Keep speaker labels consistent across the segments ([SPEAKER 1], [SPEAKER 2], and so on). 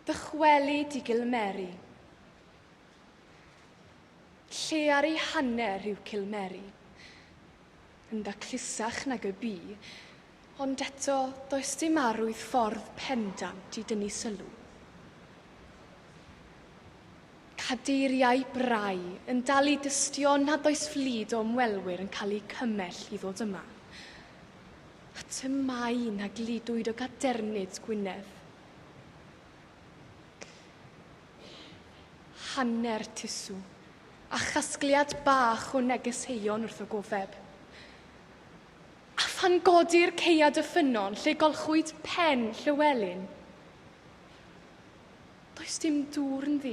[SPEAKER 1] Dychwelyd i Gilmeri. Lle ar ei hanner yw Cilmeri. Yn daclusach nag y bu, ond eto does dim arwydd ffordd pendant i dynnu sylw. Cadeiriau brau yn dal i dystio nad oes fflyd o ymwelwyr yn cael eu cymell i ddod yma. At y maen a gludwyd o gadernid Gwynedd. Hanner tusw, a chasgliad bach o negeseuon wrth y gofeb. A phan godir caead y ffynnon lle golchwyd pen Llywelyn, does dim dŵr ynddi.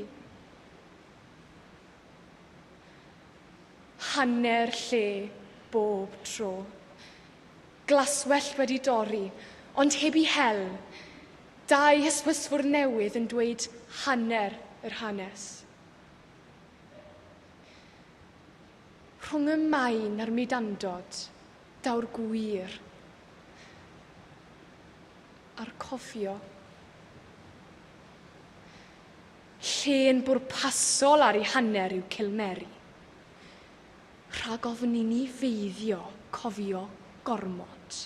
[SPEAKER 1] Hanner lle bob tro. Glaswellt wedi dorri, ond heb i hel. Dau hysbysfwrdd newydd yn dweud hanner yr hanes. Rhwng y maen a'r mudandod, daw'r gwir. A'r cofio. Llên bwrpasol ar ei hanner yw Cilmeri. Rhag ofn i ni feiddio cofio gormod.